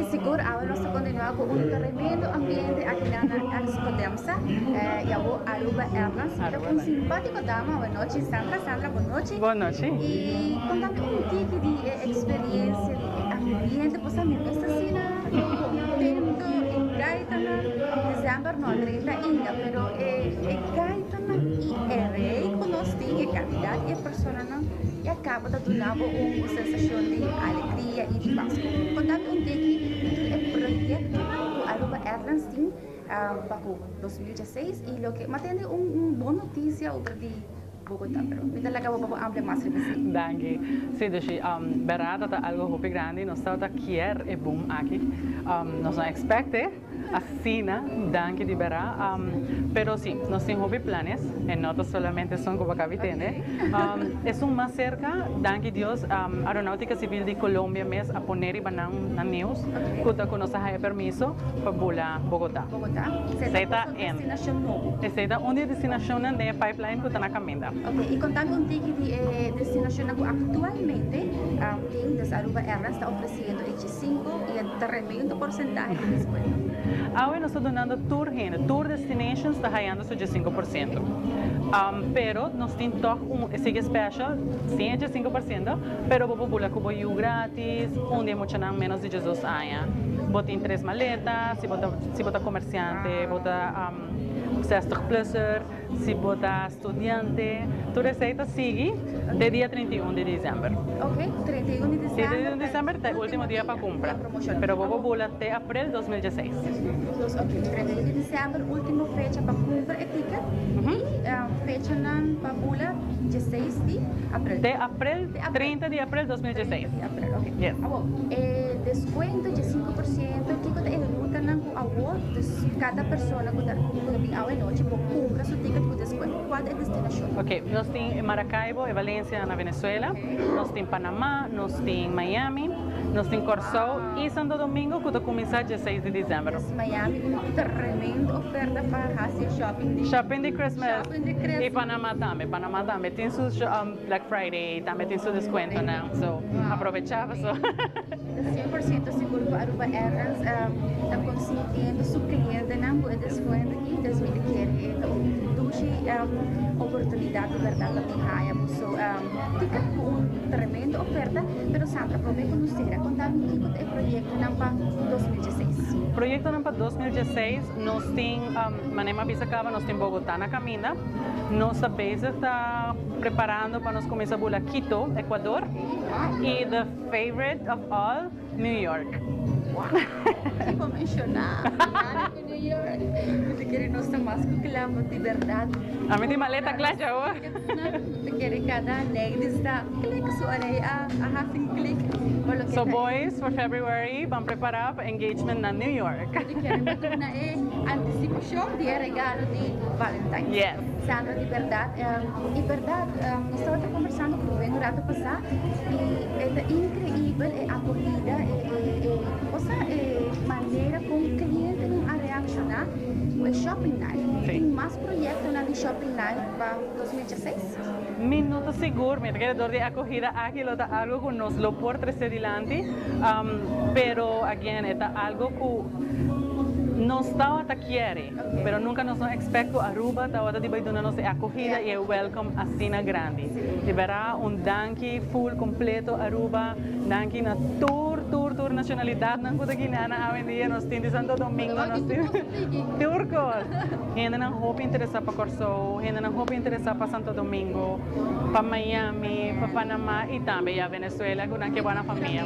Sigur awe nos ta continua cu un tremendo ambiente aki na na Expo Demsa y awo Aruba Airlines. Mi ta cu un simpatico dama awe nochi, Sandra. Sandra, bon nochi. Bon nochi. Y contami un tiki di e experiencia di e ambiente, pasobra mi mes ta asina contento, e gaitanan, december no a drenta ainda, pero e gaitanan y e rey cu nos tin, e cantidad di e personanan ya caba ta duna bo un sensacion di alegria y di pas. Contami un tiki tur e proyectonan cu Aruba Airlines tin pa cu 2016 y loke, mi a tende un bon noticia over di Bogota, pero mi ta laga bo pa bo amplia mas riba esey. Danki. Si, Dushi, berdad ta algo hopi grandi, nos tabata kier e boom aki, nos no expect e. Asina, danki di bera. Pero si, nos tin hopi planes, e no ta solamente esun ku bo kabi tende. Esun mas serka, danki Dios, Aeronautica Civil di Colombia mes a pone riba nan nan news ku ta ku nos a haya permiso pa bula Bogota. Bogota. Esei ta un nobo. Esei ta un di e destinashonnan den e pipeline ku ta na kaminda. Ok, i kontami un tiki di e destinashonnan ku aktualmente tin, dus Aruba Airlines ta ofresiendo e 5 y e tremendo porcentahe di descuento. Awe nos ta dunando tur hende, tur destinations ta hayando su 15%. Pero nos tin toch un sigui special, sin e 15%, pero bo por bula cu bo yu gratis, un di e muchanan menos di 12 aña. Bo tin tres maleta, si bo ta si bo ta comerciante, bo ta 60 plusser. Si bo ta studiante, tur esei ta sigui te dia 31 di december. Ok, 31 di december. 31 di december ta e ultimo dia pa cumpra, pero bo por bula te april 2016. Ok, 31 di december ultimo fecha pa cumpra e ticket y fechanan pa bula 16 di april. Te april, 30 di april 2016. 30 di april, ok. Yes. Awor, e descuento dje 5%, kico ta e rutanan cu awor dus cada persona cu ta bin awe nochi por cumpra su ticket cu descuento? Cual ta e destinacion? Ok, nos tin Maracaibo e Valencia na Venezuela, nos tin Panama, nos tin Miami, nos tin Corsou y Santo Domingo cu ta cuminsa dje 6 di december. Dus Miami un tremendo oferta pa haci shopping di Shopping di Christmas. Shopping di Christmas. Y Panama tambe, Panama tambe tin su Black Friday, tambe tin su descuentonan, so aprovecha paso. Mi ta 100% sigur cu Aruba Airlines ta consintiendo su clientenan cu e descuento aki, dus mi ta kere e ta un dushi oportunidad di berdad pa bin haya boso ticket cu un tremendo oferta. Pero Sandra, prome cu nos cera, conta mi kico ta e proyectonan pa 2016? Proyectonan pa 2016, nos tin, manera mi a bisa caba, nos tin Bogota na caminda, nos ta bezig ta preparando pa nos cuminsa bula Quito, Ecuador, y the favorite of all, New York. Wow! Ki bo menciona, Miami cu New York. Mi ta kere nos ta mas cu cla pa di berdad. Ami tin maleta cla dja hoor. Mi ta kere cada ladies ta click su orei a haci un click pa loke So ta e. boys, for February ban prepara pa engagement na New York. Mi ta kere bo duna e anticipacion di e regalo di Valentine's. Yes. Sandra, di berdad, di berdad nos tabata conversando cu Ruben un rato pasa y e ta increibel e acogida, e e cosa e manera con clientenan a reacciona cu e shopping night. Tin mas proyectonan di shopping night pa 2016? Mi no ta sigur, mi ta kere dor di e acogida aki lo ta algo cu nos lo por trece dilanti, pero again e ta algo cu nos tabata kiere, pero nunca nos no expect cu Aruba tabata di bay duna nos e acogida y e welcome asina grandi. Di bera un danki full completo Aruba, danki na tur tur tur nacionalidadnan cu ta guinea na awendia, nos tin di Santo Domingo, nos tin tur cos. Hendenan hopi interesa pa Corsou, hendenan hopi interesa pa Santo Domingo, pa Miami, pa Panama y tambe ya Venezuela cu nan ke buena famia.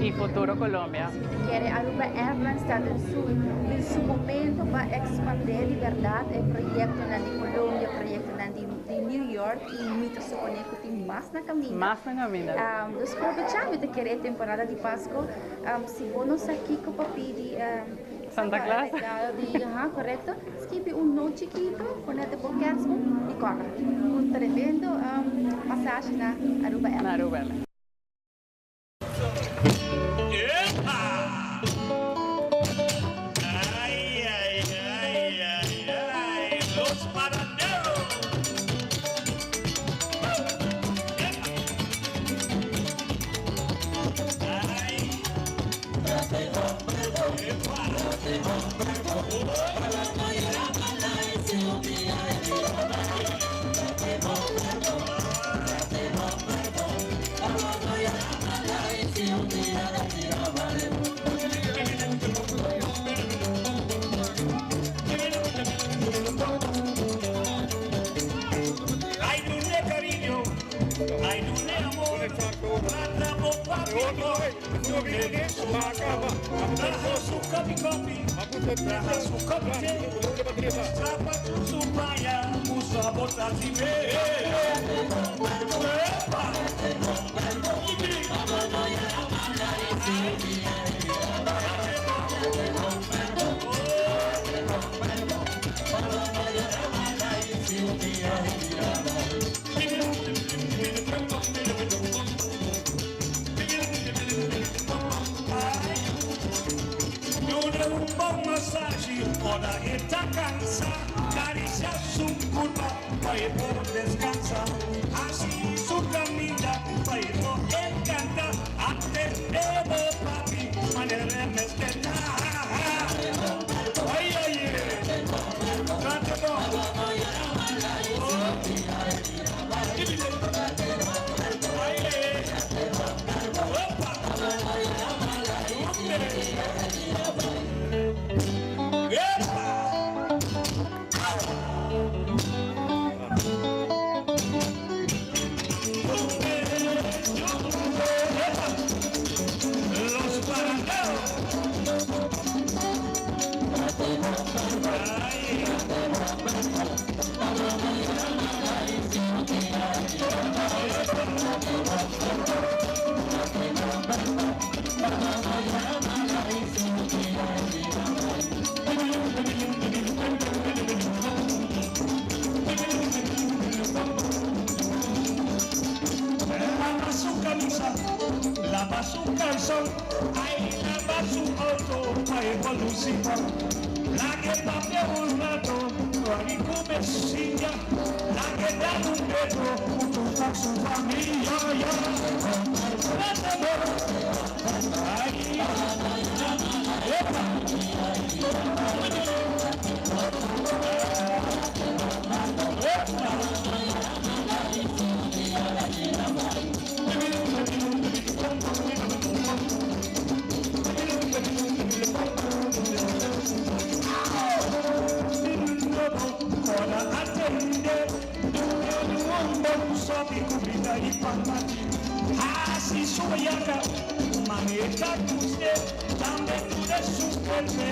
Y futuro Colombia. Si ta kere Aruba Airlines ta den su den su momento pa expande di berdad e proyectonan di Colombia, proyectonan di di New York y mi ta supone cu tin mas na caminda. Mas na caminda. Dus probecha mi ta kere e temporada di Pasco si bo no sa kico pa pidi Santa Claus. Regalo di aha correcto skibi un note chikito pone den bo kerstboom y corda un tremendo pasashi na Aruba Airlines. Na Aruba Airlines. Ay, dune cariño, ay, dune amor, trata bo papi, dune su traha su copi copi, traha su copi te, trapa su playa, usa botas y ve. ¡Epa! Dune un bon masashi, ora e ta cansa, caricia su curpa, pa e por descansa. Asina su caminda, pa e por encanta, atende bo papi, manera mester ta. Ay, ay, ay, trata bon. Oh. Ay, ay, opa. Epa! Los paranderos. Ay. Lava su camisa, lava su calzón, ay, lava su auto, pa' evolucionar. La que papia un rato, ay, come silla, la que da un beso junto con su familia. Ya. Ay, epa. Ora atende, Así suyaca, maneta usted, tambe tu de su cuerpo,